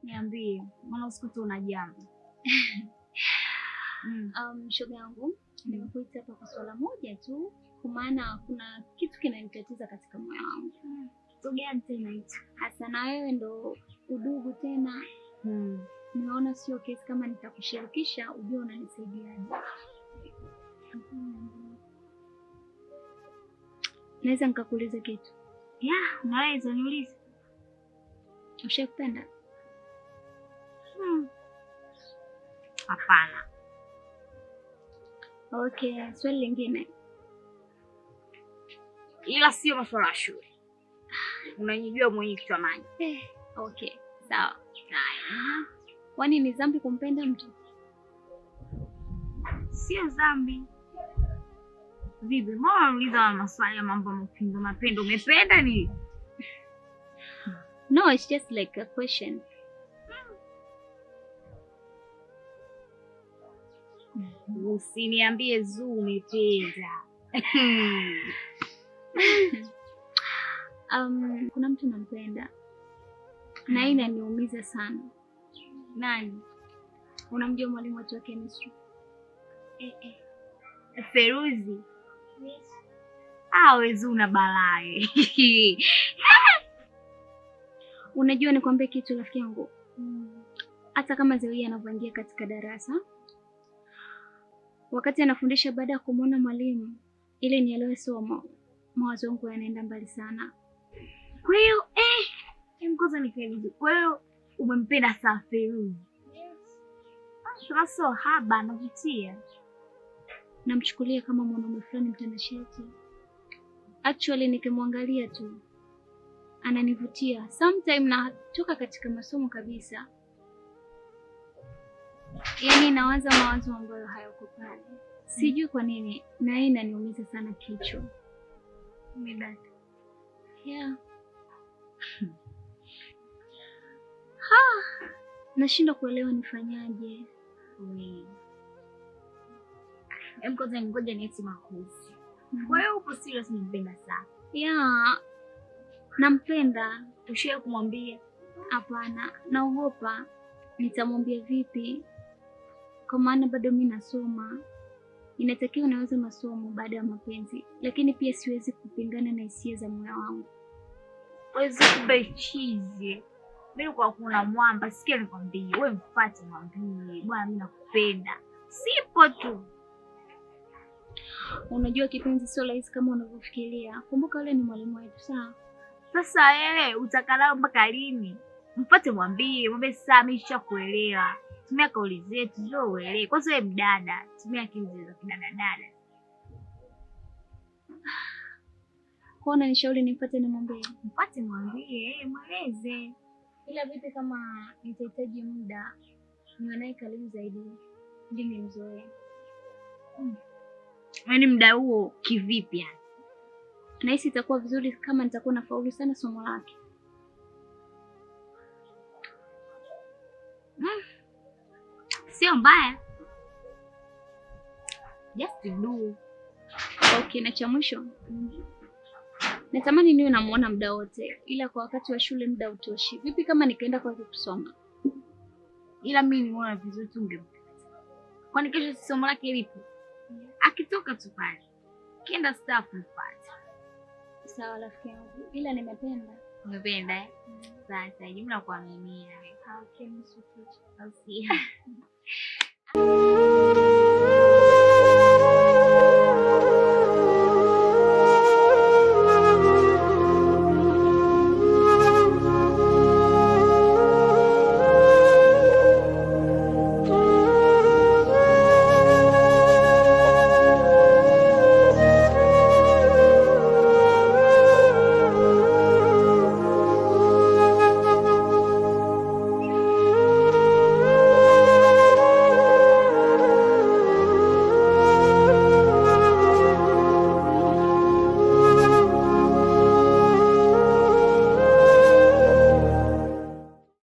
Niambie, maana usiku tu una jambo. Shoga yangu, nimekuita hapa kwa swala moja tu, kwa maana kuna kitu kinanitatiza katika moyo wangu. Kitu gani tena hicho? Hasa na wewe ndo udugu tena. Nimeona sio kesi kama nitakushirikisha, ujue unanisaidiaje. Naweza nikakuuliza kitu? Yeah, unaweza niulize. Ushakupenda? Hapana. Okay, swali lingine. Ila sio masuala ya shule. Unanijua mwenyewe kichwa maji. Okay, sawa. Haya. Kwani ni dhambi kumpenda mtu? Sio dhambi. Vipi? Mbona unauliza maswali ya mambo ya mapendo mapendo? Umependa nini? No, it's just like a question. Usiniambie Zuu umependa. Kuna mtu nampenda. Na hii inaniumiza sana. Nani? Unamjua mwalimu wetu wa chemistry? Feruzi. Yes. Ah, wewe Zuu una balaa. Unajua nikwambie kitu rafiki yangu? Hata kama Zawia anavyoingia katika darasa, wakati anafundisha baada ya kumuona mwalimu ili nielewe somo, mawazo yangu yanaenda mbali sana. Kwa hiyo ngoja nikaeleze. Kwa hiyo umempenda sana Feruzi? Yes. Sasa haba anavutia. Namchukulia kama mwanaume fulani mtanashati. Actually nikimwangalia tu ananivutia. Sometime natoka katika masomo kabisa. Yaani nawaza mawazo ambayo hayako pale. Sijui kwa nini na hii inaniumiza sana kichwa. Umedata. Yeah. Nashindwa kuelewa nifanyaje. Ngoja ngoja nieti makofi. Kwa hiyo upo serious unampenda sana? Yeah. Nampenda. Ushawahi kumwambia? Hapana, naogopa nitamwambia vipi? Kwa maana bado mimi nasoma. Inatakiwa naweza masomo baada ya mapenzi, lakini pia siwezi kupingana na hisia za moyo wangu. Wewe kumbe chizi. Mimi kwa kuna mwamba, sikia nikwambie, wewe mfuate mwambie, bwana mimi nakupenda. Sipo tu. Unajua kipenzi sio rahisi kama unavyofikiria. Kumbuka yule ni mwalimu wetu, sawa? Sasa wewe utakalao mpaka lini? Mfuate mwambie, mwambie sasa mimi nishakuelewa. Tumia kauli zetu ndio uelewe. Kwanza wewe mdada, tumia akili za kidada dada. Kwa nini nishauri nimpate nimwambie? Mpate mwambie, mweleze. Ila vipi kama nitahitaji muda niwe naye karibu zaidi ili nimzoee? Yaani muda huo kivipi yani? Nahisi itakuwa vizuri kama nitakuwa nafaulu sana somo lake. Sio mbaya. Just do. Okay, na cha mwisho. Natamani niwe namuona muda wote, ila kwa wakati wa shule muda utoshi. Vipi kama nikaenda kwake kusoma? Ila mimi nimeona vizuri tu ungempata. Kwani kesho somo lake lipo? Akitoka tu pale. Kienda staff mpate. Sawa rafiki yangu, ila nimependa. Umependa eh? Sasa jumla kuaminia. Okay, msukuti. Au si?